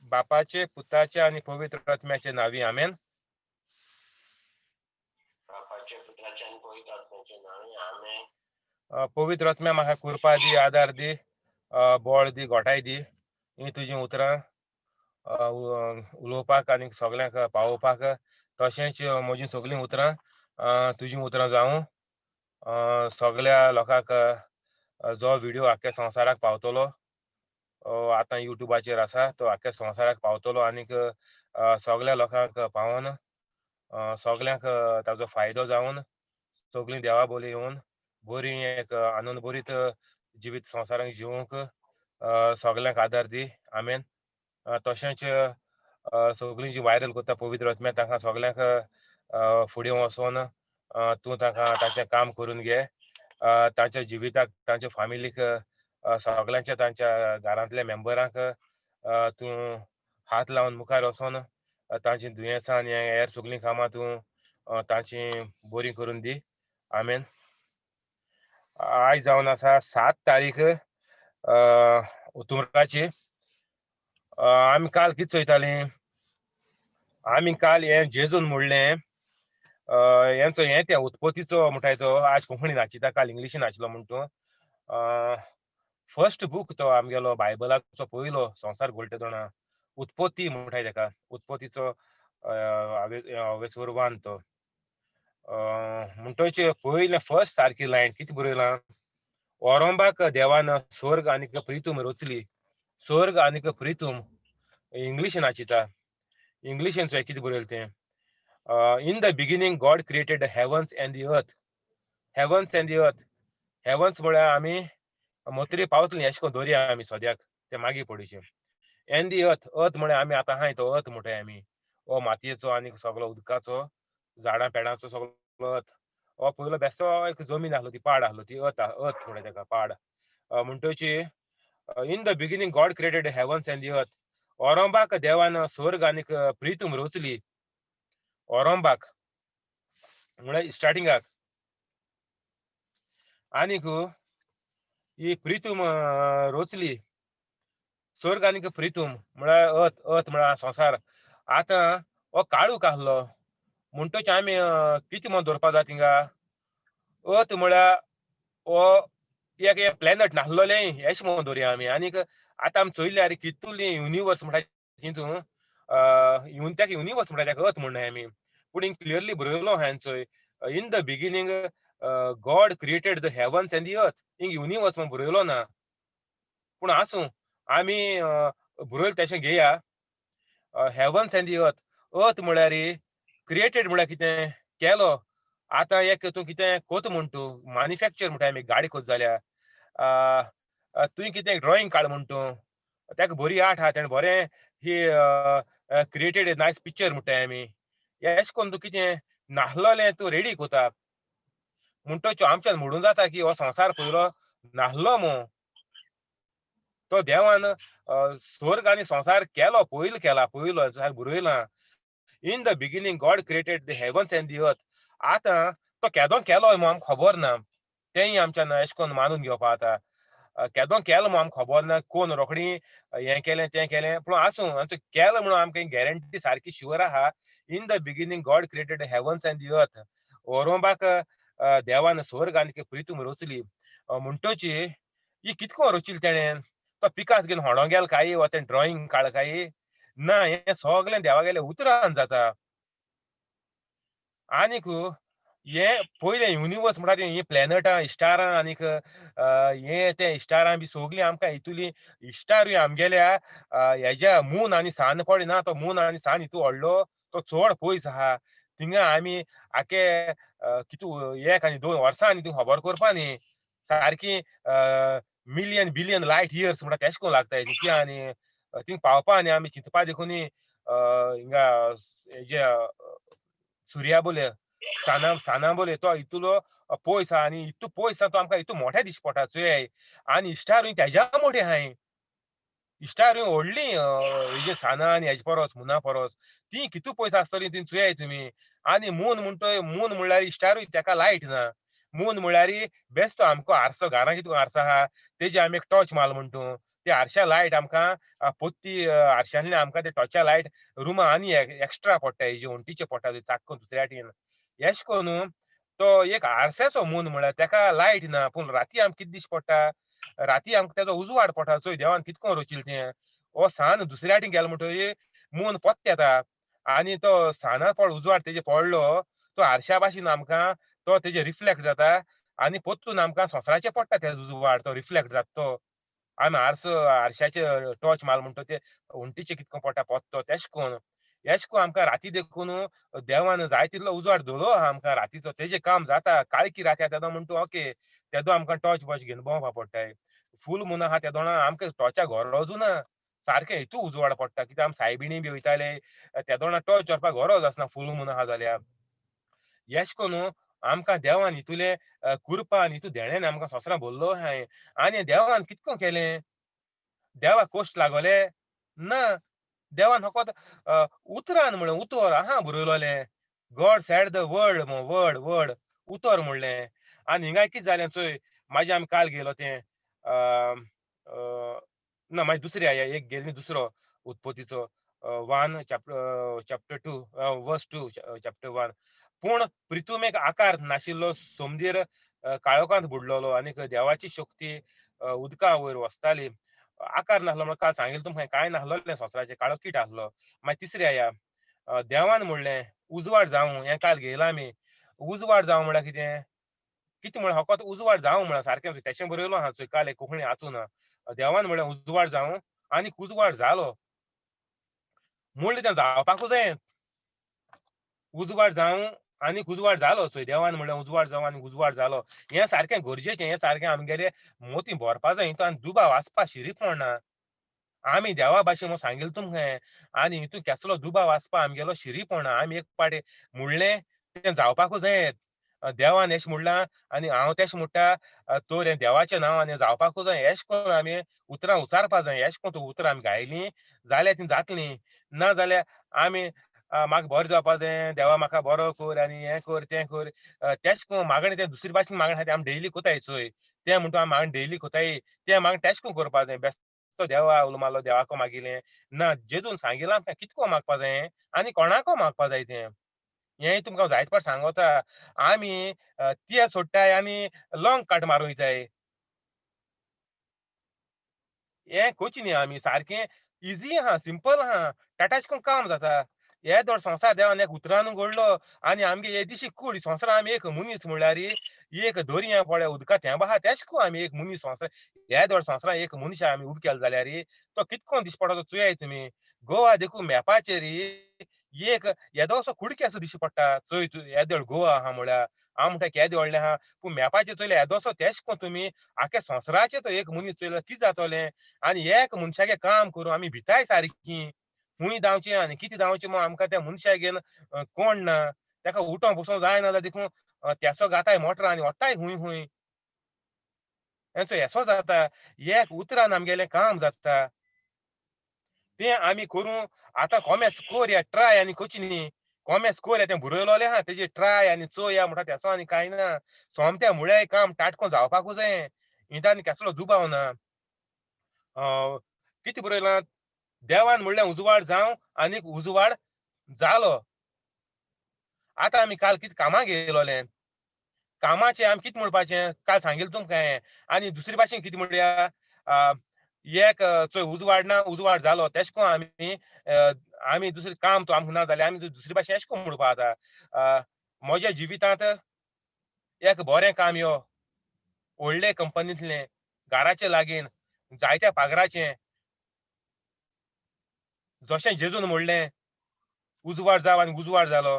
बापाचे, पुताचे आनी पवित्र आत्म्याचे नांवी, आमेन. बापाचे, पुत्राचे आनी पवित्र आत्म्याचे नांवी, आमेन. पवित्र आत्म्या, म्हाका कृपा दी, आदार दी, बळ दी, घोटाय दी ही तुजीं उतरां उलोवपाक आनी सगल्यांक पावोवपाक. तशेंच म्हजीं सगळीं उतरां तुजीं उतरां जावं. सगळ्या लोकांक जो व्हिडियो आख्ख्या संवसाराक पावतलो, आतां युट्यूबाचेर आसा तो आख्ख्या संवसाराक पावतलो आनीक सगळ्या लोकांक पावोन सगल्यांक ताजो फायदो जावन सगळीं देवा बोली येवन बरी एक आनंद भरीत जिवीत संवसाराक जिवंक सगल्यांक आदार दी, आमेन. तशेंच सगळीं जी व्हायरल करता, पवित्र आत्म्या, तांकां सगल्यांक फुडें वचोन तूं तांकां तांचें काम करून घे. तांच्या जिविताक, तांच्या फामिलीक, सगल्यांच्या तांच्या घरांतल्या मेंबरांक तूं हात लावन मुखार वचोन तांची दुयेंसां आनी हेर सगळीं कामां तूं तांची बरीं करून दी, आमेन. आयज जावन आसा 7 तारीख उतुमराची. आमी काल कितें चोयतालीं? आमी काल हें जेजून म्हणलें हेंचो हें तें उत्पत्तीचो म्हणटाय तो आज कोंकणी नाचिता, काल इंग्लिशीन नाचलो म्हण तूं. फर्स्ट बूक तो आमगेलो बायबलाचो पयलो संवसार घोळटे तोणा उत्पत्ती म्हणटाय तेका. उत्पत्तीचो हांवें तो म्हणटोच पयलें फर्स्ट सारकी लायन कितें बरयलां? ओरोंबाक देवान स्वर्ग आनी प्रितूम रचली. स्वर्ग आनी प्रितूम इंग्लिशीन नाचिता. इंग्लिशीन चोय कितें बरयलें तें. In the beginning God created the heavens and the earth. Heavens and the earth. Heavens म्हळ्यार आमी मोत्री पावतली अशें करून दवरया आमी सद्याक, ते मागीर पडुचें. एंड the earth, अर्थ म्हळ्यार आमी आतां आहाय तो अर्थ म्हणटाय आमी. हो मातयेचो आनी सगलो उदकाचो, झाडां पेडांचो सगलो अर्थ. हो पयलो बेस्तो एक जमीन आसलो, ती पाड आसलो, ती अर्थ, अर्थ म्हणटा तेका, पाड. म्हणटची in the beginning God created heavens and the earth. ओरोंबाक देवान स्वर्ग आनी प्रितूम रचली. ओरोंबाक म्हळ्यार स्टार्टिंगाक. आनीक ही प्रितूम रचली, स्वर्ग आनीक प्रितूम म्हळ्यार अर्थ, अर्थ म्हळ्यार संवसार. आतां हो काळूक आसलो म्हणटच आमी कितें म्हण दवरपा जाय थिंगा? अर्थ म्हळ्यार हो एक प्लॅनट नासलोलें अशें म्हणून दवरया आमी. आनीक आतां आमी चोयल्यार कितुली युनिवर्स म्हणटा तितून येवन ताका युनिवर्स म्हणटा, ताका अर्थ म्हणनाय आमी. पूण हिंग क्लियरली बरयलो आहा चोय, in the beginning God created the heavens and the earth. हिंग युनिवर्स म्हण बरयलो ना, पूण आसूं, आमी बरयलें तशें घेया. Heavens and the earth. Earth म्हळ्यार क्रिएटेड म्हळ्यार कितें केलो. आतां एक तूं कितें कोत म्हण तूं मॅन्युफॅक्चर म्हणटा आमी, गाडी कोत जाल्यार तुवें कितें ड्रॉइंग काड म्हण तूं, ताका बरी आर्ट आहा, तेणें बरें ही क्रिएटेड नायस पिक्चर म्हणटाय आमी. अशें करून तूं कितें नासलोलें तूं रेडी कोता. म्हणटच आमच्यान म्हणून जाता की हो संवसार पयलो नासलो मू, तो देवान स्वर्ग आनी संवसार केलो, पयलो केला, पयलो बरयलां in the beginning God created the heavens and the earth. आतां तो केदो केलो म्हूण आमकां खबर ना, तेंय आमच्यान अशें करून मानून घेवपा. आतां केदो केलो म्हूण आमकां खबर ना, कोण रोखडी हें केलें तें केलें, पूण आसूं, आमचें केलें म्हणून आमकां गॅरंटी सारकी शुअर आहा. In the beginning God created heavens and the earth. ओरोंबाक देवान स्वर्ग आनी प्रितूम रचली. म्हणटची ही कितको रचिल्ली तेणें? तो पिकास घेवन होडो गेलो काय वा तें ड्रॉइंग काड काय ना? हें सगळें देवागेल्या उतरान जाता. आनीक हे पयलें युनिवर्स म्हणटा तें हीं प्लॅनटां, स्टारां आनीक हें तें स्टारां बी सगळीं आमकां हितुली स्टारूय आमगेल्या हेज्या मून आनी सान पडना. तो मून आनी सान हितू व्हडलो, तो चड पयस आहा. थिंगा आमी आखे कितू एक आनी दोन वर्सां आनी थिंग खबर करपा न्ही, सारकी मिलियन बिलियन लायट इयर्स म्हणटा तेश करून लागता ती. आनी थिंग पावपा आनी आमी चिंतपा देखून हिंगा हेजे सुर्या बोले, साना साना बोले, तो इतुलो पयस आहा आनी इतू पयस आहा तो आमकां इतू मोठे दिश्टी पडटा चोयाय. आनी इश्टारूय तेज्या मोठे आहाय. इश्टारूय व्हडली हेजे साना आनी हेजे परस, मुना परस ती कितू पयस आसतली ती चोयाय तुमी. आनी मून म्हणटय, मून म्हणल्यार इश्टारूय तेका लायट ना. मून म्हणल्यार बेस्तो आमकां आरसो, घरां कितू आरसो आहा तेजे आमी एक टॉर्च मारलो म्हणटू ते ते आरशा लायट आमकां पोत्ती आरशांतले आमकां ते टॉर्चा लायट रुमा आनी एक्स्ट्रा पडटा, हेजी वण्टीचे पडटा चाक्क दुसऱ्या वाटेन. एश कोन्न तो एक आरश्याचो मून म्हळ्यार तेका लायट ना, पूण राती आमकां कितें दिश्टी पडटा, राती आमकां तेजो उजवाड पडटा. चोय देवान कितको रचिल्लें तें. हो सान दुसऱ्या वाटेन गेलो म्हणटगीर मून पोत्त येता आनी तो साना पड उजवाड तेजे पडलो तो आरश्या भाशेन आमकां तो तेजे रिफ्लेक्ट जाता आनी पोत्तून आमकां संवसाराचेर पडटा तेजो उजवाड, तो रिफ्लेक्ट जाता. तो आमी आरश्याचे टॉर्च मारलो म्हणटा ते वण्टीचेर कितको पडटा पोत्तो. तेश कोन्न एश कोन्न आमकां राती देखून देवान जाय तितलो उजवाड दवरलो आहा आमकां रातीचो, तेजें काम जाता. काळखी राती आहा तेदो म्हणटा ओके, तेदो आमकां टॉर्च बॉर्च घेवन भोंवपा पडटाय. फूल मून आहा तेदोना आमकां टॉर्चा गरजू ना, सारकें हितू उजवाड पडटा. कित्याक आमी सायबिणी बी वयताले तेदोना टॉर्च व्हरपाक गरज आसना फूल मून आहा जाल्यार. एश कोन्न आमकां देवान हितूले कुरपान हितू देण्यान आमकां संवसारान भरलो आहाय. आनी देवान कितको केलें, देवाक कोश्ट लागोले ना, देवान फकत उतरान म्हणलें, उतर आहा बरयलोलें, गॉड sad the word, word word उतर म्हणलें. आनी हिंगा कितें जालें चोय, मागीर आमी काल गेलो तें ना मागीर दुसरी एक गेली दुसरो उत्पत्तीचो 1 चॅप्टर 2 वर्स 2 चॅप्टर 1. पूण प्रितुमेक आकार नाशिल्लो, सोमदीर काळोखांत बुडलेलो आनी देवाची शक्ती उदका वयर वचताली. आकार नासलो म्हणून काल सांगिल्लें तुमकां, कांय नासलोलें संवसाराचें, काळो कीट आसलो. मागीर तिसरें आया देवान म्हणलें उजवाड जावं, हें काल घेयलां आमी. उजवाड जावं म्हळ्यार कितें, कितें म्हळ्यार फकत उजवाड जावं म्हळ्यार सारकें तेशें बरयलो आहा चोय, काल कोंकणी वाचूं ना. देवान म्हणलें उजवाड जावं आनी उजवाड जालो. म्हणलें तें जावपाकूच जाय, उजवाड जावं आनी उजवाड जालो. चोय देवान म्हणलें उजवाड जावं आनी उजवाड जालो. हें सारकें गरजेचें, हें सारकें आमगेलें मोती भरपा जाय. हितून आनी दुबाव आसपा शिरी पडना. आमी देवा भाशेन म्हूण सांगिल्लें तुमकां, आनी हितून केसलो दुबाव आसपा आमगेलो शिरी पडना. आमी एक पाटी म्हणलें तें जावपाकूच जाय. देवान एश म्हणलां आनी हांव तेश म्हणटा, तर हें देवाचें नांव आनी जावपाकूच जाय. एश करून आमी उतरां उचारपा जाय. एश करून उतरां आमी गायलीं जाल्यार तीं जातलीं, ना जाल्यार आमी म्हाका बरें जावपा जाय, देवा म्हाका बरो कर आनी हें कर तें कर, तेश करून मागणें तें दुसरी भाशेन मागणें आहा तें आमी डेली कोताय चोय, तें म्हणटा आमी मागणें डेली कोताय, तें मागणें तेश करून करपा जाय. बेस्तो देवा उलो मारलो देवाको मागिलें ना, जेजून सांगिलां आमकां कितको मागपा जाय आनी कोणाको मागपा जाय तें. हें तुमकां जायते फावट सांगता. आमी ते सोडटाय आनी लॉंग काट मारूं वयताय, हें कोची न्ही. आमी सारकें इजी आहा, सिंपल आहा, टाटाश करून काम जाता. हे दोड संवसार देवान एक उतरान घडलो आनी आमगे येदीशी कूड संवसार. आमी एक मनीस म्हणल्यार एक दर्या पळय उदका थेंब आहा तेश करून आमी एक मनीस संवसार, हे दोड संवसारान एक मनीस आमी उबो केलो जाल्यार तो कितको दिश्टी पडटा चोयाय तुमी. गोवा देखून मॅपाचेर एक येदोसो कुडके असो दिश्टी पडटा चोय तूं, येदोळ गोवा आहा म्हळ्यार हांव म्हणटा केदें व्हडलें आहा, पूण मॅपाचेर चोयल्यार येदोसो तेश करून तुमी आख्या संवसाराचेर तो एक मनीस चोयल्यार कितें जातलें. आनी एक मनशागे काम करून आमी भिताय सारकी खूंय धांवचें आनी कितें धांवचें म्हूण आमकां त्या मनशाक घेवन कोण ना, ताका उठोंक बसूंक जायना जाल्यार देखून तेसो घाताय मोटर आनी वताय खूंय खूंय, हेचो येसो जाता. एक उतरान आमगेलें काम जाता, तें आमी करूं. आतां कोमेस कोरया ट्राय आनी कोची न्ही, कोमेस कोरया तें बरयलोलें आहा तेजेर ट्राय आनी चोया म्हणटा तेसो आनी कांय ना. सोमतें म्हळ्यार काम टाटको जावपाकूच जाय, हिंगा आनी केसलो दुबाव ना. कितें बरयलां, देवान म्हणलें उजवाड जावं आनी उजवाड जालो. आतां आमी काल कितें कामाक गेलोलें, कामाचें आमी कितें म्हणपाचें काल सांगिल्लें तुमकां. आनी दुसरे भाशेन कितें म्हणया, एक चोय उजवाड ना उजवाड जालो, तेश करून आमी आमी दुसरें काम तो आमकां ना जाल्यार आमी दुसरे भाशेन एश करून म्हणपा आतां. म्हज्या जिवितांत एक बरें काम यो, व्हडले कंपनींतलें, घराचे लागीं, जायत्या पागराचें, जशें जेजून म्हणलें उजवाड जाव आनी उजवाड जालो.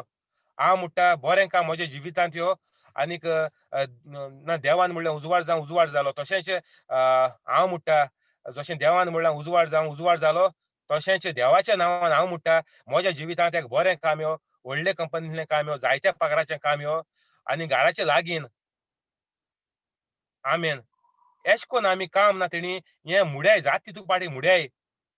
हांव म्हणटा बरें काम म्हज्या जिवितांत यो आनीक ना देवान म्हणलें उजवाड जावं उजवाड जालो, तशेंच हांव म्हणटा जशें देवान म्हणलें उजवाड जावं उजवाड जालो, तशेंच देवाच्या नांवान हांव म्हणटा म्हज्या जिवितांत एक बरें काम यो, व्हडले कंपनींतलें काम यो, जायत्या पगाराचें काम यो आनी घराचे लागीं. आमेन. एश कोन्न आमी काम ना तेणी हें मुड्याय जात तितू पाटी मुड्याय,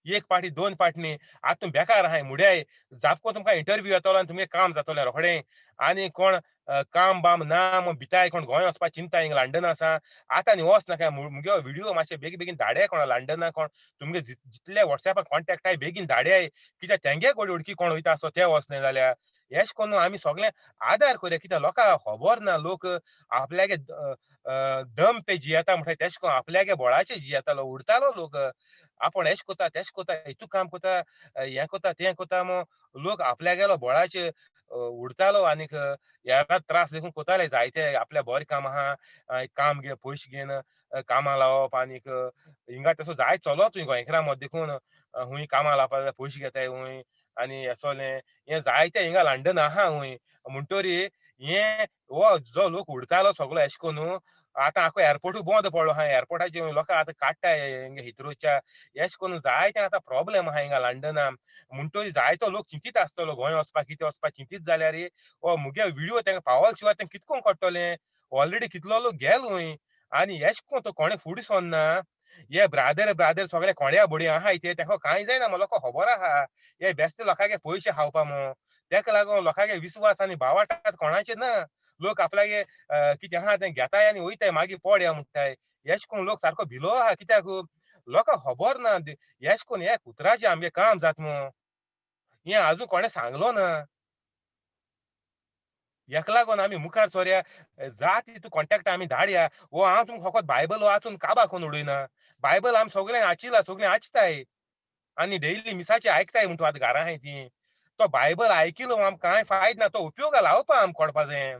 एक पाटी दोन पाटी न्ही. आतां तुमी बेकार आहाय मुड्याय जापको तुमकां इंटरव्यू येतलो आनी तुमगें काम जातलें रोखडें. आनी कोण काम बाम ना म्हण भिताय कोण गोंय वचपा चिंता हिंगा लंडन आसा. आतां न्ही वच नाका, मुगे व्हिडिओ मातशे बेगीन बेगीन धाडे कोणा लंडना कोण तुमगे जितले वॉट्सॅपार कॉन्टॅक्ट आहाय बेगीन धाडे, कित्याक तेंगे कोण उडकी कोण वयता आसो ते वचना जाल्यार. एश कोन्न आमी सगळे आदार करया, कित्याक लोकांक खबर ना. लोक आपल्यागे दम पे जियेता म्हणटा तेश कोन्न आपल्यागे बोळाचे जियेतालो, उडतालो लोक. आपूण एश कोता तेश कोता, हितू काम कोता, हें कोता तें कोता, मग लोक आपल्यागेलो बोळाचे उडतालो आनीक ह्या त्रास देखून कोताले जायते. आपल्या बरें काम आहा, काम घे पयशे घेवन कामां लावप आनीक हिंगा तसो जाय चलो तुवें गोंयकारां मदें देखून हुंय कामां लावपा जाल्यार पयशे घेताय हुंय आनी असोलें हें जायते हिंगा लंडन आहा हुंय. म्हणटरी हें हो जो लोक उडतालो सगलो एश कोन्न आतां आखो एअरपोर्टूय बंद पडलो आहा. एअरपोर्टाचे लोकां आतां काडटाय हिंगा हिथ्रोच्या. एश कोन्न जायते आतां प्रॉब्लेम आहा हिंगा लंडना. म्हणटरी जायतो लोक चिंतीत आसतलो गोंय वचपाक कितें वचपाक चिंतीत जाल्यार हो मुगे व्हिडिओ तांकां पावल शिवाय तें कितको कळटलें. ऑलरेडी कितलो लोक गेल हुंय आनी एश कोन्न तो कोणें फुडें सरना. हे ब्रादर ब्रादर सगळे कोण्या बोडी आहाय ते तांकां कांय जायना, लोकांक खबर आहा हे बेश्टे लोकांगे पयशे खावपा म्हूण. तेका लागून लोकांगे विस्वास आनी भावाटात कोणाचे ना. लोक आपल्यागे कितें आहा तें घेताय आनी वयताय मागीर पडया म्हणटाय. एश कोन्न लोक सारको भिलो आहा, कित्याक लोकांक खबर ना एश कोन्न एक उतराचें आमगें काम जाता म्हूण. हें आजून कोणें सांगलो ना. हेका लागून आमी मुखार सोरया, जात तितू कॉन्टॅक्ट आमी धाडया. हो हांव तुमकां फकत बायबल वाचून काबा करून उडयना. बायबल आमी सगळें आचिला, सगळें आचताय आनी डेली मिसाचें आयकताय म्हण तूं आतां घरा आहाय ती. तो बायबल आयकिलो आमकां कांय फायद ना, तो उपयोगा लावपा आमकां कळपा जाय.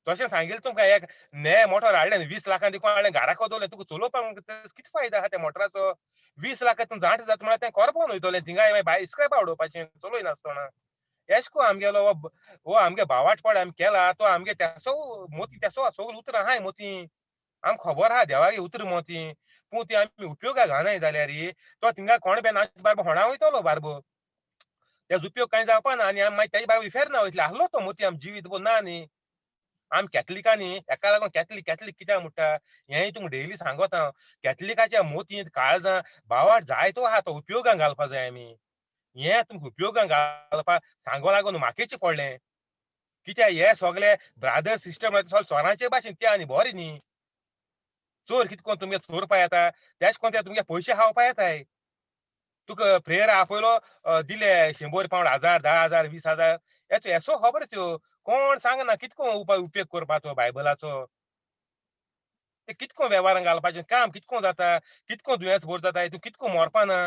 तशें सांगिल्लें तुमकां एक ने मोटर हाडलें 20 लाखां देखून हाडलें घराक दवरलें, तुका चलोवपाक कितें फायदो आहा त्या मोटराचो? 20 लाखां तूं जाणटें जाता म्हळ्यार तें करपोन वयतलें थिंगाय मागीर भायर स्क्रॅपा उडोवपाचें चलयनासतना. एश कोन्न आमगेलो हो आमगे भावाटपण आमी केला तो आमगे तेसो मोती तेसो सगळीं उतरां आहाय मोती. आमकां खबर आहा देवागे उतरां मोती, पूण ती आमी उपयोगाक घालनाय जाल्यार तो थिंगा कोण बेन आमचे बारबो होणा वयतलो बारबो, तेजो उपयोग कांय जावपा ना आनी आमी मागीर तेजे बारबो इफेर्ना ना वयतले आहलो तो मोती आम जिवीत बो ना न्ही. आमी कॅथलिकांनी हेका लागून कॅथलीक कॅथलीक कित्याक म्हणटा हेंय तुमकां डेली सांगत हांव. कॅथलिकाच्या मोतींत काळजां भावाट जायतो आहा, तो उपयोगाक घालपा जाय आमी. हें तुमकां उपयोगाक घालपा सांगो लागून म्हाकेचें पडलें, कित्याक हे सगळे ब्रादर सिस्टर सगळे चोरांचे भाशेन ते आनी बरें न्ही. चोर कितें कोन्न तुमगे चोरपा येता तेश कोन्न ते तुमगे पयशे खावपा येताय. तुका प्रेयर आपयलो दिले 100 पावंड, 1000, 10,000, 20,000 येचो येसो खबर त्यो कोण सांगना कितको उपयोग करपा तो बायबलाचो. ते कितको वेव्हारान घालपाचें काम कितको जाता, कितको दुयेंस बरो जाता, तूं कितको मरपा ना,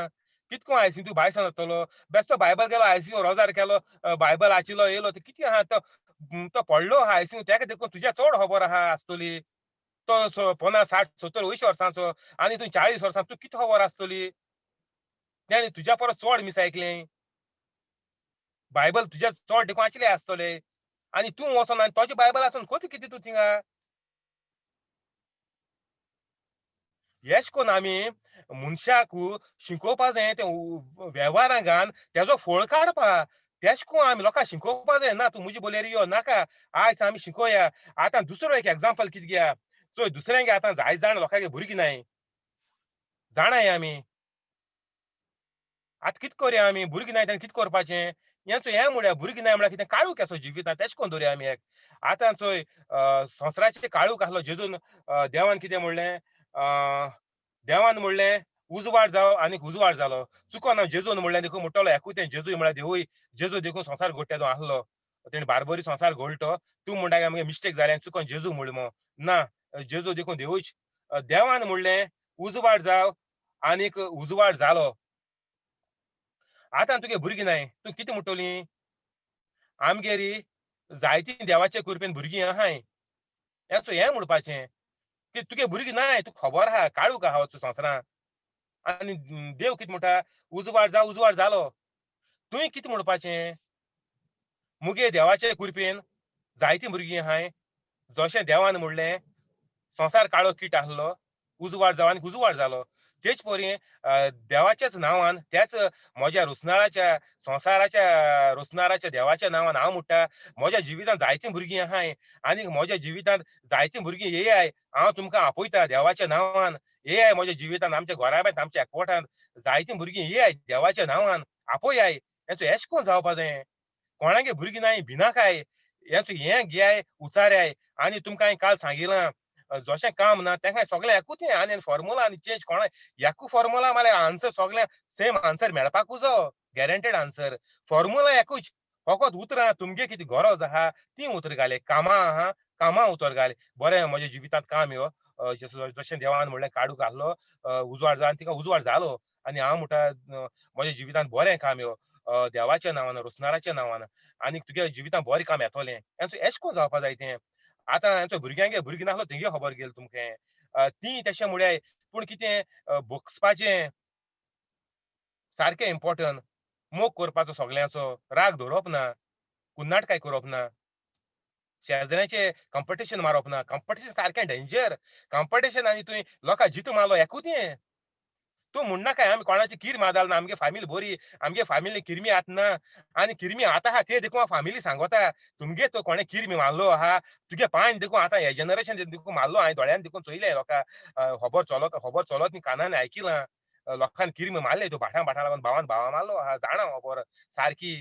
कितको आयसीयू तूं भायर सरतलो. बेश्टो बायबल गेलो आयसीयू रोजार केलो, बायबल आचिलो येयलो ते कितें आहा तो पडलो आहा आयसीयू तेका देखून तुज्या चड खबर आहा आसतली. तो 50, 60, 70, 80 वर्सांचो आनी तूं 40 वर्सां तूं कितें खबर आसतली? तेणी तुज्या परस चड मीस आयकलें, बायबल तुज्या चड देखून आशिल्लें आसतलें आनी तूं वचोन आनी तोजें बायबल आसून कोती कितें तूं थिंगा. एश कोन्न आमी मनशाक शिकोवपा जाय तें वेव्हारां घान तेजो फोळ काडपा. तेश कोन्न आमी लोकांक शिकोवपा जाय ना तूं म्हजे बोलेर यो नाका, आयज आमी शिकोया. आतां दुसरो एक एग्जाम्पल कितें घेया, चोय दुसऱ्यांगे आतां जाय जाण लोकांगे भुरगीं नाय जाणाय आमी. आतां कितें करया आमी भुरगीं नाय तेणें कितें करपाचें? हें हें म्हळ्यार भुरगीं नाय म्हळ्यार कितें काळूक असो जिवितांत तेश कोन्न दवरया आमी एक. आतां चोय संवसाराचें काळूक आसलो जेजून देवान कितें म्हणलें, देवान म्हणलें उजवाड जाव आनी उजवाड जालो. चुकोन हांव जेजून म्हणलें देखून म्हणटलो एकूय तें जेजूय म्हळ्यार देवूय जेजू देखून संवसार घडटा तो आसलो तेणें बारबरी संवसार घोळटो. तूं म्हणटा आमगे मिस्टेक जालें चुकोन जेजू म्हणलें मो ना, जेजू देखून देवूच. देवान म्हणलें उजवाड जाव आनीक उजवाड जालो. आतां तुगे भुरगीं नाय तूं कितें म्हणटली? आमगेरी जायतीं देवाचे कृपेन भुरगीं आहाय. हें हें म्हणपाचें की तुगे भुरगीं नाय तुका खबर आहा काळूक आहा वचूं संवसारांत आनी देव कितें म्हणटा उजवाड जाव उजवाड जालो. तुवें कितें म्हणपाचें? मुगे देवाचे कृपेन जायतीं भुरगीं आहाय, जशें देवान म्हणलें संवसार काळो कीट आसलो उजवाड जाव आनी उजवाड जालो. तेच परी देवाच्याच नांवान त्याच म्हज्या रोसनाराच्या संवसाराच्या रोसनाराच्या देवाच्या नांवान हांव म्हणटा म्हज्या जिवितांत जायतीं भुरगीं आहाय आनी म्हज्या जिवितांत जायतीं भुरगीं येयाय, हांव तुमकां आपयता देवाच्या नांवान येयाय म्हज्या जिवितांत, आमच्या घराब्यांत आमच्या एकवटांत जायतीं भुरगीं येयाय देवाच्या नांवान आपयाय. हेचो एश कोण जावपा जाय? कोणागे भुरगीं नाय भिनाकाय, हेंच हें घेयाय उचाराय. आनी तुमकां हांवें काल सांगिलां जशें काम ना तेंकां सगळें एकूच हें आनी फॉर्मुला आनी चेंज कोणा एकू फॉर्मुला माल्यार आन्सर सगळें सेम आन्सर मेळपाकूच जो गॅरंटेड आन्सर. फॉर्मुला एकूच, फकत उतरां तुमगे कितें गरज आहा तीं उतरां घाले. कामां आहा कामां उतर घाले. बरें म्हज्या जिवितांत काम यो जशें देवान म्हणलें काडूक घातलो उजवाड जालो आनी तिका उजवाड जालो आनी हांव म्हणटा म्हज्या जिवितांत बरें काम यो देवाच्या नांवान रोसनाराच्या नांवान आनी तुगे जिवितांत बरें काम येतलें. एशें कोण जावपा जाय तें. आतां हेंचो भुरग्यांगे भुरगीं नासलो तेंगे खबर गेली तुमकां ती तशें म्हळ्यार. पूण कितें भोगसपाचें सारकें इम्पोर्टंट. मोग करपाचो सगल्यांचो, राग धरप ना, कुन्नाटकाय करप ना, शेजऱ्यांचे कंपिटिशन मारप ना. कंपिटिशन सारकें डेंजर. कंपिटिशन आनी तुवें लोकां जितो मारलो एकूच हें. तूं म्हणनाकाय आमी कोणाची कीर मारदाल ना, आमगे फामिली बरी, आमगे फामिली किरमी आत ना आनी किरमी आतां आहा ते देखून फामिली सांगोता तुमगे तो कोणें किरमी मारलो आहा तुगे पांय देखून आतां हे जनरेशन देखून मारलो हांवें दोळ्यान देखून चोयलें लोकां खबर चलत खबर चलत न्ही कानान आयकिलां लोकांनी किरमी मारले तूं भाटां भाटां लागून भावान भावा मारलो आहा जाणा खबर सारकी.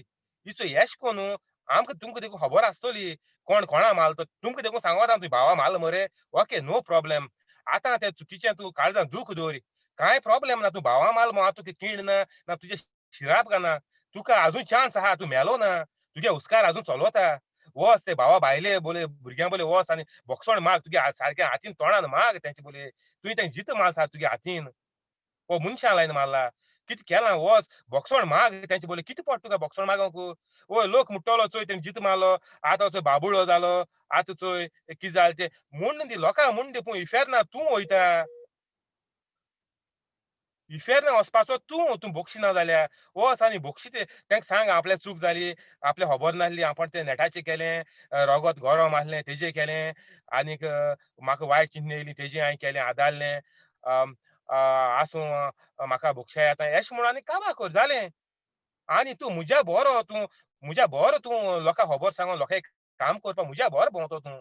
हिचो येश कोन्नू आमकां तुमकां देखून खबर आसतली कोण कोणा मारलो तुमकां देखून सांगोता तुवें भावा मारलो मरे ओके नो प्रॉब्लेम. आतां तें चुकीचें तूं काळजान दूख दवर कांय प्रॉब्लेम ना. तूं भावा माल मो तुका किण ना ना तुजे शिराप ना तुका अजून चान्स आहा. तूं मेलो ना, तुगे हुस्कार अजून चलता. वच ते भावा भायले बोले भुरग्यां बोले वच आनी बोगसण माग तुगे सारकें हातीन तोंडान माग तेंचे बोले तुवें तें जित माल सार तुगे हातीन हो मनशां लायन मारला कितें केलां वच बोगसण माग तेंचे बोले कितें पडटा तुका बोगसण मागोंक. ओय लोक मुट्टलो चोय तेणें जित मारलो आतां चोय बाबुळो जालो आतां चोय कितें जालें तें म्हूण दी लोकांक म्हूण दी पूण इफेर्ना तूं वयता इफेर्ना वचपाचो तूं तूं बोगशिना जाल्यार वच आनी बोगशी तेंका सांग आपल्या चूक जाली आपल्या खबर नासली आपण तें नेटाचें केलें रगत गरम आसलें तेजें केलें आनीक म्हाका वायट चिंतन येयली तेजें हांवें केलें आदारलें आसूं म्हाका बोगशाय आतां एशें म्हणून आनी काबार कर जालें. आनी तूं म्हज्या बरो तूं म्हज्या बरो तूं लोकांक खबर सांगून लोकांक काम करपाक म्हज्या बरो भोंवतो तूं.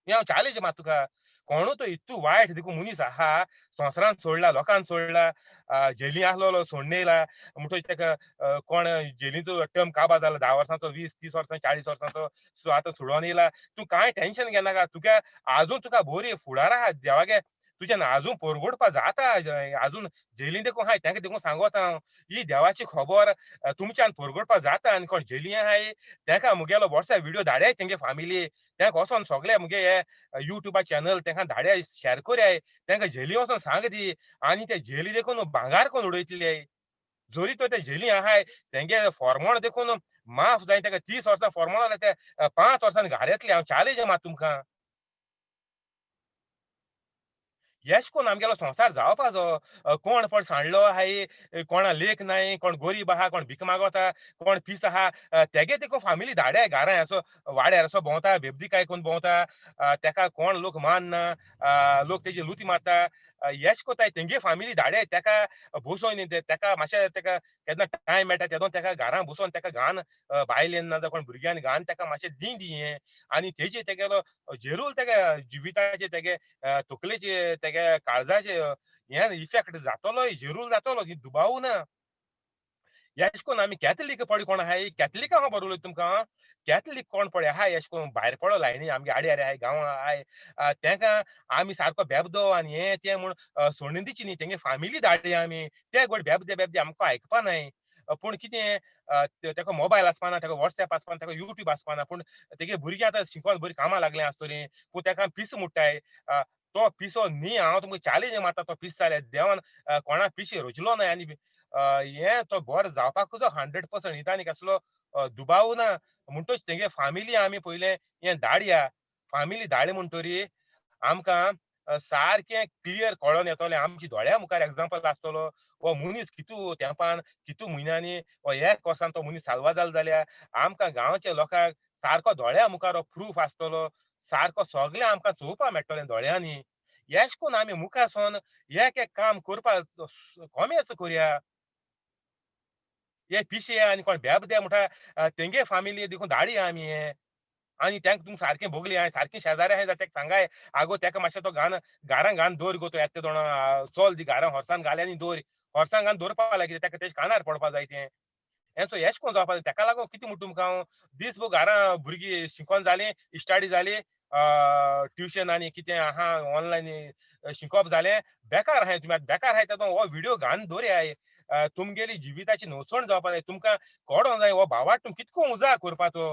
हें हांव चॅलेंज मात तुका. कोणू तो इतू वायट देखून मनीस आहा संवसारान सोडला लोकांक सोडला जेली आसलेलो सोडून येयला म्हणटकच तेका कोण जेलीचो टर्म काबार जाला 10 वर्सांचो 20 30 वर्सां 40 वर्सांचो सो आतां सोडून येयला. तूं कांय टेंशन घेनाका तुका आजून तुका बरी फुडार आहा देवागे तुज्यान आजून परगोडपा जाता आजून जेली देखून आहाय तेंका देखून सांगोता हांव ही देवाची खबर तुमच्यान परगोडपा जाता. आनी कोण जेली आहाय तेंका मुगेलो वॉट्सएप व्हिडियो धाडाय तेंगे फामिली तेंका वचोन सगळे मुगे हे युट्यूबा चॅनल तेंका धाडाय शेअर करयाय तेंका जेली वचोन सांग दी आनी ते जेली देखून भांगार कोण उडयतले जरी तो ते जेली आहाय तेंगे फॉर्मोण देखून माफ जाय तेका 30 वर्सां फॉर्मोण जाल्यार ते 5 वर्सां घार येतले. हांव चॅलेंज मात तुमकां. येश कोण आमगेलो संवसार जावपाचो कोण पण सांडलो आहाय कोणा लेख नाय कोण गरीब आहा कोण भीक मागोता कोण पीस आहा तेगे देखून फामिली धाडे घारां असो वाड्यार असो भोंवता बेबदी काय कोण भोंवता तेका कोण लोक मानना लोक तेजी लुती मारता येश कोताय तेंगे फामिली धाडे तेका बसोवन तेका मातशें तेका केन्ना टायम मेळटा तेदोन तेका घरां बसोवन तेका घान बायलेन ना जावं कोण भुरग्यान घान तेका मातशें दी दी हें आनी तेजे तेगेलो जेरूल तेगे जिविताचे तेगे तकलेचे तेगे काळजाचे हें इफेक्ट जातलो जेरूल जातलो दुबाव ना. येश कोण आमी कॅथलीक पळय कोण आहाय कॅथलिकां खबर उलयता तुमकां कॅथलीक कोण पळय आहाय येश कोण भायर पडो लायनी आमगे आड्यार आहाय गांवां आहाय तेंका आमी सारको बेबदो आनी हें तें म्हूण सोडून दिची न्ही तेंगे फामिली धाडली आमी ते गोड बेबदे बेबदे आमकां आयकपा नाय. पूण कितें तेका मोबायल आसपाना तेका वॉट्सएप आसपाना तेका युट्यूब आसपाना पूण तेगे भुरगीं आतां शिकोन बरीं कामां लागलीं आसतलीं पूण तेका पीस मुट्टाय तो पिसो न्ही. हांव तुमकां चॅलेंज मारता तो पीस जाल्यार देवान कोणा पिशे रोचलो ना आनी हें तो बरो जावपाकूच 100% हिता आनी कसलो दुबाव ना. म्हणटच तेंगे फामिली आमी पयलें हें धाडया फामिली धाडली म्हणटरी आमकां सारकें क्लियर कळोन येतलें आमच्या दोळ्या मुखार एग्जाम्पल आसतलो हो मनीस कितू तेंपान कितू म्हयन्यांनी हो एक वर्सान तो मनीस साल्वा जालो जाल्यार आमकां गांवच्या लोकांक सारको दोळ्या मुखार हो प्रूफ आसतलो सारको सगळें आमकां चोवपा मेळटलें दोळ्यांनी. येश कोन आमी मुखार सोन एक एक काम करपाक कॉमेस करया हे पिशे आनी कोण बेबदे म्हणटा तेंगे फामिली देखून धाडी आमी हे आनी तेंका तुमकां सारकें भोगली आनी सारकें शेजारी आहाय जाल्यार तेका सांगाय आगो तेका मातशें तो घान घारां घान दवर गो तो येता दोण चल दी घारां होर्सान घाले आनी दवर होर्सान घान दवरपा लागी तेका तेजे कानार पडपा जाय तें. हेंचो येश कोण जावपा तेका लागून कितें म्हणटा तुमकां हांव, दीसभर घरां भुरगीं शिकोन जालीं, स्टडी जाली, ट्युशन आनी कितें आहा ऑनलायन शिकोवप जालें, बेकार आहाय तुमी आतां, बेकार आहाय. तेदो हो व्हिडियो घालून दवरयाय. तुमगेली जिविताची नवसण जावपा जाय, तुमकां कोडों जाय हो भावार्थ तुम कितको उजा करपाचो.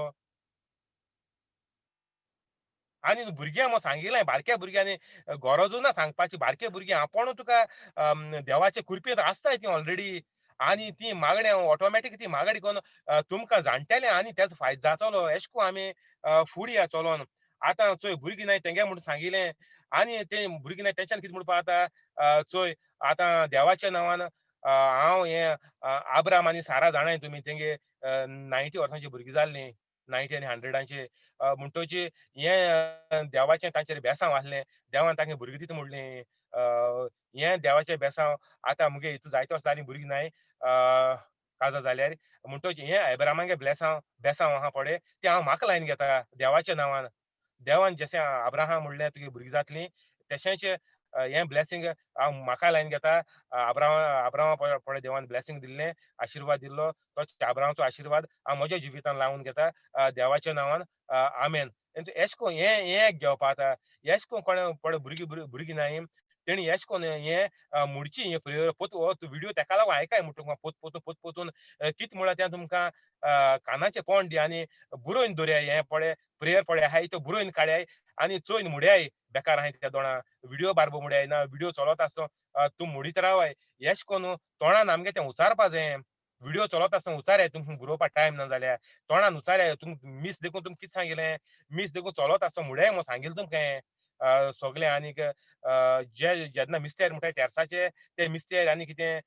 आनी भुरग्यांक हांव सांगिल्लें, बारक्या भुरग्यांनी गरजू ना सांगपाची, बारके भुरगीं आपूण तुका देवाचे कृपेंत आसताय ती ऑलरेडी, आनी ती मागण्या ऑटोमॅटीक ती मागणी करून तुमकां जाणटेलें आनी तेजो फायदो जातलो. एशें कोन्न आमी फुडें या चलोन. आतां चोय भुरगीं नाय तेंगे म्हणून सांगिल्लें, आनी ते भुरगीं नाय तेंच्यान कितें म्हणपा आतां, चोय आतां देवाच्या नांवान हांव हें आब्राम आनी सारा जाणाय तुमी, तेंगे 90 वर्सांची भुरगीं जाल्लीं, 90 आनी 100 म्हणटोची हें देवाचें तांचेर बेसांव आसलें, देवान तांकां भुरगीं दिता म्हणलें. हें देवाचें बेसांव आतां मुगे हितू जायते वर्सां जालीं भुरगीं नाय काजा जाल्यार, म्हणटोच हें एब्रामागे ब्लेसांव बेसांव आहा पळय तें हांव म्हाका लायन घेता देवाच्या नांवान. देवान जशें अब्राहम म्हणलें तुगे भुरगीं जातलीं, तशेंच हें ब्लेसिंग हांव म्हाका लायन घेता. अब्राहमा पळय देवान ब्लेसिंग दिल्लें, आशिर्वाद दिल्लो, तोच अब्राहमाचो आशिर्वाद हांव म्हज्या जिवितान लावन घेता देवाच्या नांवान, आमेन. एशें कोन्न हें हें घेवपा आतां एशें कोन्न कोणें पळय भुरगीं भुरगीं नाय तेणी एशें कोन्न हें मुडची हें प्रेयर पोत हो व्हिडियो तेका लागून आयकाय म्हणटा तुमकां, पोत पोतून पोत पोतून कितें म्हळ्यार तें तुमकां कानाचें पोंड दी आनी बरोवन दवरयाय. हें पळय प्रेयर पळय आहाय त्यो बरोवन काडयाय आनी चोयन मुड्याय बेकार आहाय त्या दोणा व्हिडियो बारबो मुड्याय ना व्हिडियो चलत आसता तूं मुडीत रावाय. एशें कोन्न तोंडान आमगे तें उचारपा जाय. व्हिडियो चलत आसतना उचारयाय, तुमकां बरोवपा टायम ना जाल्यार तोंडान उचारयाय. तुमकां मीस देखून तुमकां कितें सांगिलें, मीस देखून चलत आसतना मुड्याय म्हूण सांगिल्लें तुमकां सगळें. आनीक जे जेन्ना मिस्तेर म्हणटाय तेर्साचे ते मिस्तेर आनी कितें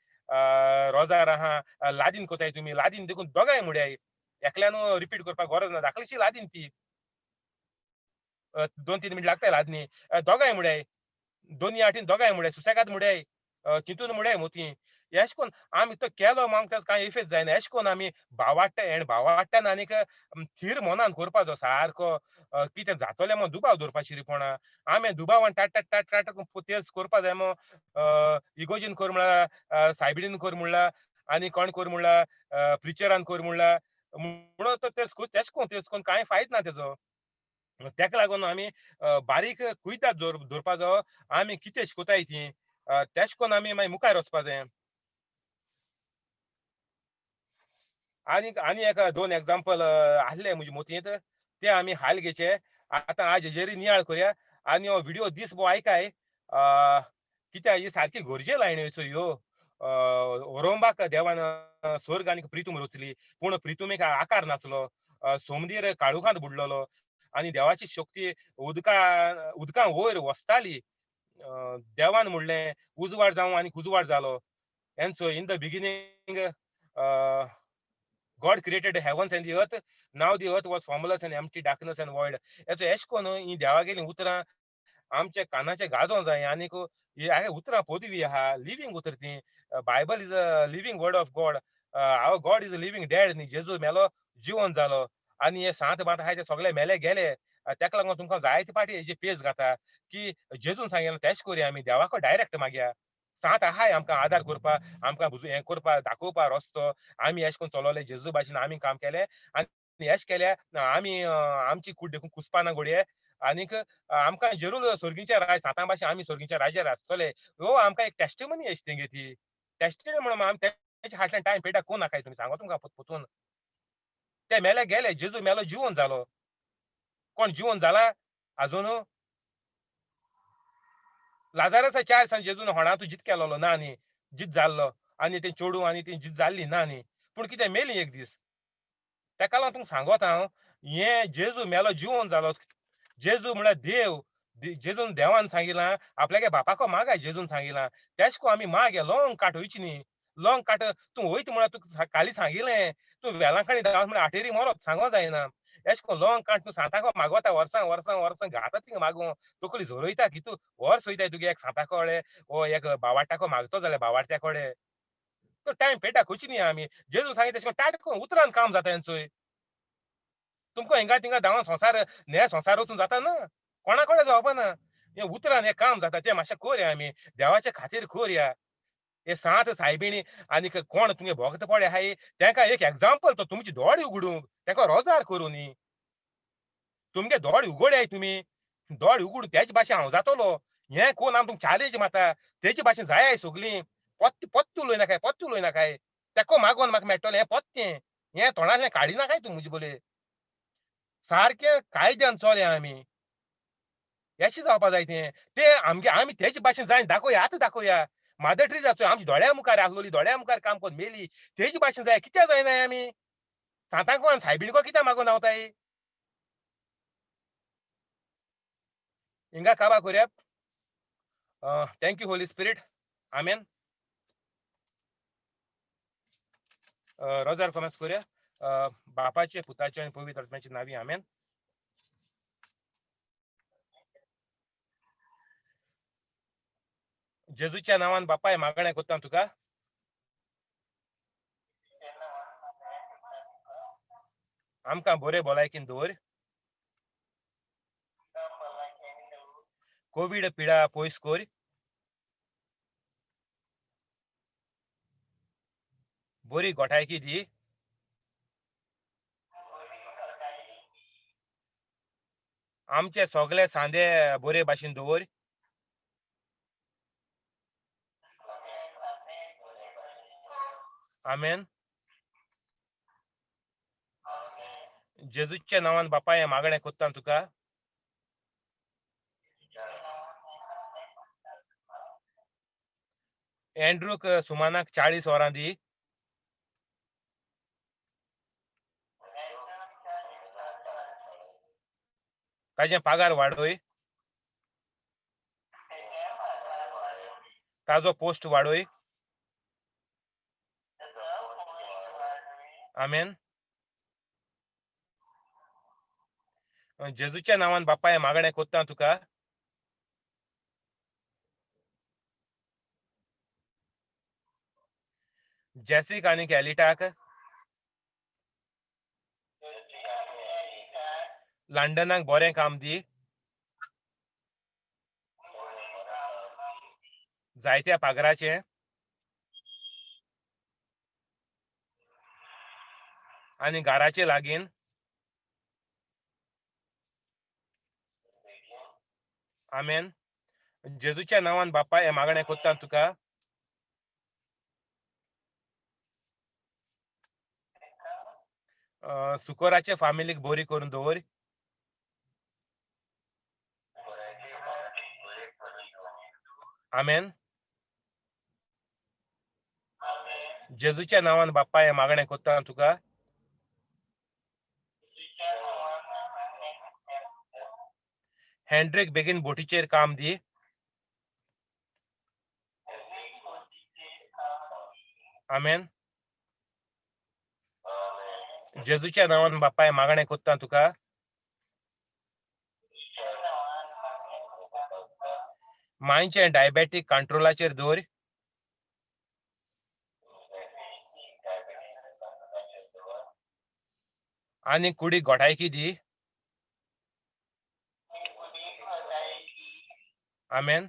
रोजार आहा लादीन कोताय तुमी, लादीन देखून दोगांय मुड्याय, एकल्यान रिपीट करपाक गरज ना, धाकलीशी लादीन ती 2-3 मिनट लागताय लादनी, दोगांय मुड्याय, दोनी आठीन दोगांय मुड्याय, सुसेगाद मुड्याय, चिंतून मुड्याय मोती. एशें कोन्न आमी तो केलो मागीर तेजो कांय इफेक्ट जायना. एशें कोन्न आमी भावाट्टा एण भावाट्टान आनीक थीर मनान करपाचो सारको, कितें जातलें म्हूण दुबाव दवरपाची रिपोणा. आमी दुबावान टाट टाट टाट टाट तेज करपा जाय म्हूण इगोजीन कर म्हणला, सायबिणीन कर म्हणला, आनी कोण कर म्हणला, प्रिचरान कर म्हणला, म्हणून तो तेज तेश कोन्न तेज कोन्न कांय फायद ना तेजो. तेका लागून आमी बारीक कुयदाद दवरपाचो, आमी कितें शिकोताय ती तेश कोन्न आमी मागीर मुखार वचपा जाय. आनी आनी एक 2 एग्जाम्पल आसले म्हजे मोतयेंत, ते आमी हाल घेवचे. आतां आज हेजेर नियाळ करया आनी हो व्हिडियो दीस भोव आयकाय, कित्याक ही सारकी गरजे लायण्यो ह्यो. रोंबाक देवान स्वर्ग आनी प्रितूम रचली, पूण प्रितुमेक आकार नासलो, सोमदीर काळुखांत बुडलेलो आनी देवाची शक्ती उदका वयर वसताली. देवान म्हणलें उजवाड जावं आनी उजवाड जालो. And so in the beginning God created the heavens and the earth. Now the earth was formless and empty, darkness and void. एचो एश कोन्न ही देवागेलीं उतरां आमच्या कानाचे गाजोवंक जाय. आनीक ही उतरां पदवी आहा, लिवींग उतरां ती. Bible is a living word of God. Our God is a living dead न्ही. जेजू मेलो जिवन जालो आनी हे सांत बांत आहाय ते सगळे मेले गेले. तेका लागून तुमकां जायते फावटी हेजे पेज घाता की जेजून सांगिल्लें तेश करुया आमी, देवाको डायरेक्ट मागया. सांत आहाय आमकां आदार करपा, आमकां हें करपा, दाखोवपा रस्तो. आमी एश कोन्न चलोले जेजू भाशेन आमी काम केलें आनी एश केल्या आमी आमची कूड देखून कुसपाना घडये. आनीक आमकां जरूर सर्गीच्या राज सांतां भाशेन आमी सर्गीच्या राज्यार आसतले. हो आमकां एक टेस्टिमनी अशी तेंगे ती टेस्टिमनी म्हणून आमी तेच्या फाटल्यान टायम पेटा कोण नाकाय तुमी सांगो तुमकां पोतून. ते मेले गेले, जेजू मेलो जिवन जालो. कोण जिवन जाला आजून? लाजारसा 4 दिसांनी जेजून होणांत जीत केलोलो ना न्ही, जीत जाल्लो आनी तें चेडूं आनी ती जीत जाल्ली ना न्ही, पूण कितें मेली एक दीस. तेका लागून तुमकां सांगोत हांव, हें जेजू मेलो जिवन जालो. जेजू म्हळ्यार देव. जेजून देवान सांगिलां आपल्यागे बापाको मागाय जेजून सांगिलां. तेश को आमी मागे लोंग काट वयची न्ही, लोंग काट तूं वयता म्हळ्यार तुका काली सांगिलें, तूं वेलांकणी धांव म्हळ्यार आटेरी मरोत सांगो जायना. एश कोन लोंग काट तूं सांताको मागोता वर्सां वर्सां वर्सां घाता थिंगा मागो, तकली झरयता की तूं वर्स वयताय तुगे एक सांता कडेन वो एक बावाट्याको मागतो जाल्यार बावाट्या कडेन. तो टायम पेटा खंयची न्ही आमी जेजून सांगितलें तशें टाट कोन उतरान काम जाता हेंचोय. तुमकां हिंगा थिंगा धांवन संवसार न्हे संवसार वचून जाता ना, कोणा कडेन जावपा ना. हें उतरान हें काम जाता तें मातशें करया आमी, देवाच्या खातीर करया. हे सांत सायबिणी आनी कोण तुमगे भोगता पडे आहाय तेंका एक एग्जाम्पल तो तुमची दोळे उगडूंक, तेका रोजार करूं न्ही. तुमगे दोळे उगडयाय, तुमी दोळे उगडून तेजे भाशेन हांव जातलो हें कोण आम तुमकां चॅलेंज मारता. तेजे भाशेन जाय सगळीं. पत्ते पत्ते उलयनाकाय, पत्ते उलयनाकाय. तेको मागोन म्हाका मेळटलें हें पत्तें, हें तोंडांतल्यान काडिनाकाय तूं म्हजे बोले. सारकें कायद्यान चोले आमी, येशें जावपा जाय तें. तें आमगे आमी तेजे भाशेन जाय दाखोवया, आतां दाखोवया. मादर ट्रिजाचो आमच्या दोळ्या मुखार आसलोली, दोळ्या मुखार काम करून मेली, तेजे भाशेन जाय. कित्याक जायना आमी सांतांको आनी सायबिणको कित्याक मागून रावताय? हिंगा काबा करुया. Thank you Holy Spirit, amen. रोजार कोमेस करुया. बापाचे, पुताचे आनी पवित्र आत्म्याचे नांवी, आमेन. जेजूच्या नांवान बापाय मागणें करता तुका. आमकां बरे भलायकीन दवर. कोवीड पिडा पयस कर. बरी गोठायकी दी. आमचे सगळे सांदे बरे भाशेन दवर. आमेन. जेजूच्या नांवान बापाय मागणें करता तुका. एंड्रूक सुमानाक 40 वरां दी. ताजें पागार वाडय. ताजो पोस्ट वाडय. आमेन. जेजूच्या नांवान बापाय मागणें करता तुका. जेसीक आनी एलिटाक लंडनाक बरें काम दी. जायत्या पागराचें आनी घराचे लागीं. आमेन. जेजूच्या नांवान बापाय मागणें करता तुका. सुकोराचे फामिलीक बरी करून दवर. आमेन. जेजूच्या नांवान बापाय मागणें करता तुका. हेंड्रीक बेगीन बोटीचेर काम दी. आमेन. जेजूच्या नांवान बापाय मागणें करता तुका. मांयचें डायबेटीक कंट्रोलाचेर दवर. आनी कुडीक गोठायकी दी. आमेन.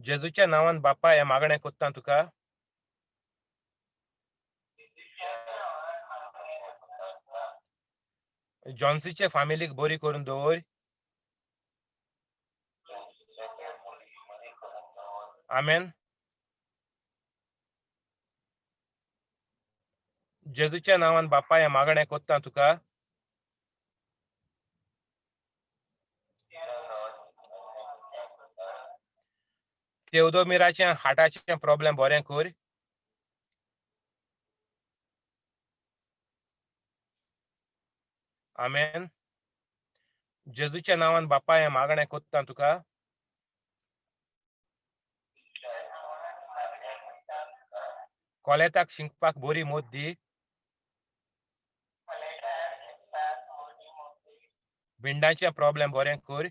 जेजूच्या नांवान बापाय मागणें करता तुका. जॉन्सीचे फामिलीक बरी करून दवर. आमेन. जेजूच्या नांवान बापाय मागणें करता तुका. तेवदोमिराचें हार्टाचें प्रॉब्लेम बरें कर. आमेन. जेजूच्या नांवान बापाय मागणें करता तुका. कॉलेताक शिकपाक बरी मोत दी. भिंडाचें प्रॉब्लेम बरें कर.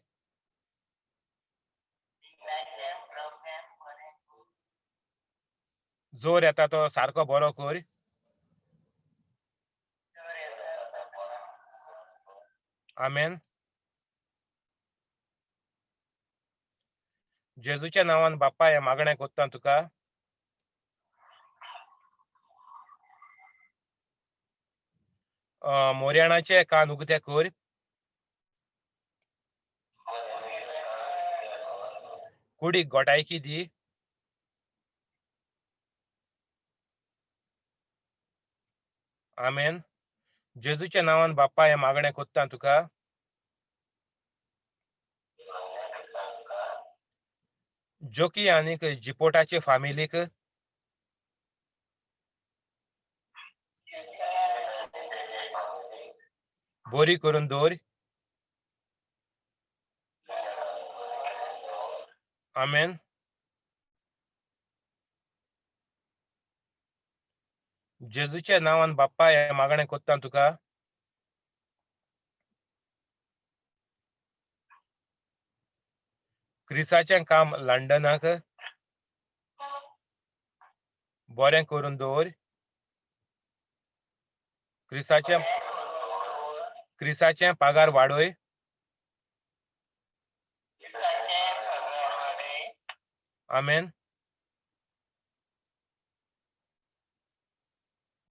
जोर येता तो सारको बरो कर. आमेन. जेजूच्या नांवान बाप्पा हें मागणें कोत्ता तुका. मोरयाणाचे कान उगते कर. कुडीक गोटायकी दी. आमेन. जेजूच्या नांवान बाप्पा हें मागणें कोत्ता तुका. जोकी आनीक जिपोटाचे फामिलीक बोरी करून दवर. आमेन. जेजूच्या नांवान बाप्पा हें मागणें कोत्ता तुका. क्रिसाचें काम लंडनाक बरें करून दवर. क्रिसाचें क्रिसाचें पागार वाडय. आमेन.